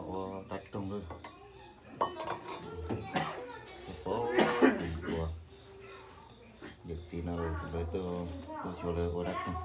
Ua dab roog lawm. Pab ua yawm txiv no lawv tuaj, tuaj xyuas lawv ua dab roog.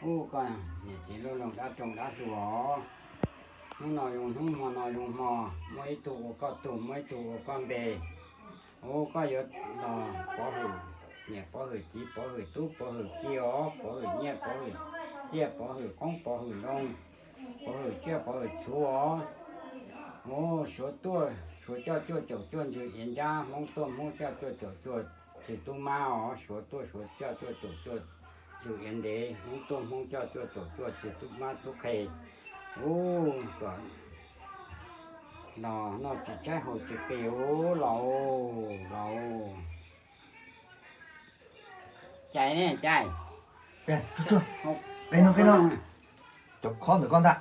Ub, koj niam txiv lub loog dab roog dab hluas, hnub no zoo hnub hmo no zoo hmo, muaj ib tug ua koj tug, muaj ib tug ua koj npe. Ub, koj yuav los pov hwm niam pov hwm txiv pov hwm tub pov hwm ki os, pov hwm nyiaj pov hwm txiaj pov hwm qoob pov hwm loo, pov hwm tsiaj pov hwm txhuv os. Ub, suav tuaj suav coj cuaj caum cuaj ntsws iav ntsab, hmoob tuaj hmoob coj cuaj caum cuaj txwg tub mab os, suav tuaj suav coj cuaj caum cuaj ntsws iav ntev, hmoob tuaj hmoob coj cuaj caum cuaj txwg tub mab tub qhe. Ub, kom los noj tsis tshaib haus tsis qis ub, los los. Cais ne cais. Qe no qe no, cov khob ntawm koj ntag.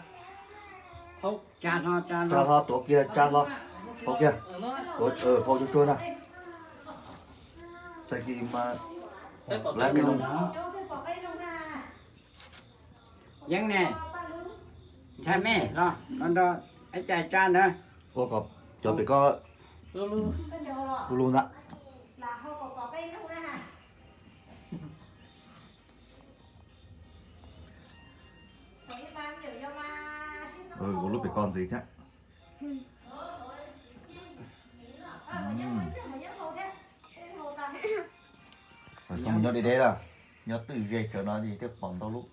Tsa hlo, tsa hlo, tuav kiag, tsa hlo, hau kiag, tuav, hau tsuag tsuag ntag. Tag kis mas lawv qe no. Yeeb ne, ntshai me los los nrog ib cais tsa ntawd. Ua kom cov pem ko lug lug ntag. Ua lub pem ko ntxiv thiab. Txhob mus nyob deb deb lawm, nyob twj ze tsawv no ces thiaj pom ntau lub.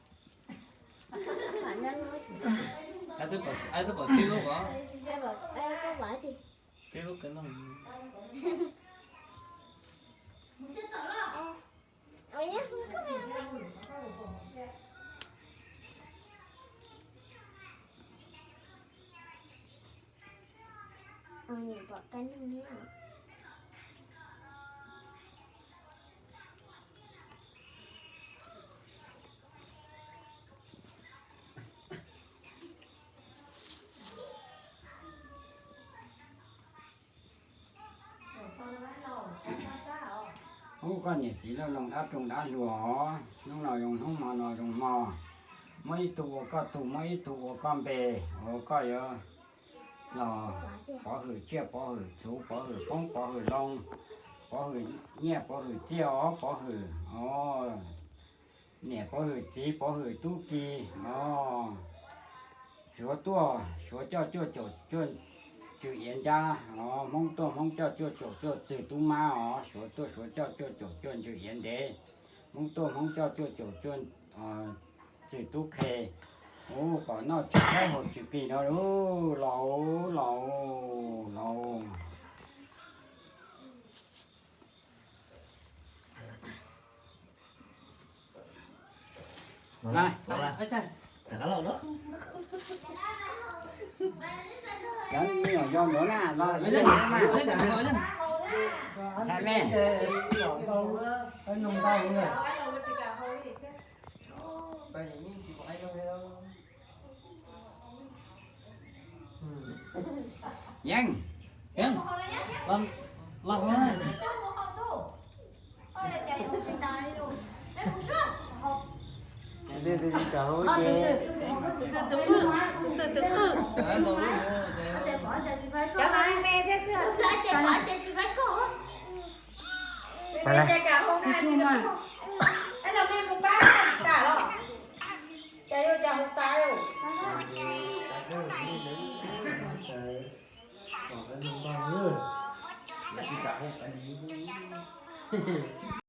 Ub, koj niam txiv lub loog dab roog dab hluas, hnub no zoo hnub hmo no zoo hmo, muaj ib tug ua koj tug, muaj ib tug ua koj npe, ua koj yuav los pov hwm tsiaj pov hwm txhuv pov hwm qoob pov hwm loo, pov hwm nyiaj pov hwm txiaj os, pov hwm os, niam pov hwm txiv pov hwm tub ki os. Suav tuaj suav coj cuaj caum cuaj ntsws iav ntsab os, hmoob tuaj hmoob coj cuaj caum cuaj txwg tub mab os, suav tuaj suav coj cuaj caum cuaj ntsws iav ntev, hmoob tuaj hmoob coj cuaj caum cuaj txwg tub qhe. Ub, kom noj tsis tshaib haus tsis qis no, los los los. Cov me nyuam yaus nraud na, los ntshai me. Yeej, yeej, los los.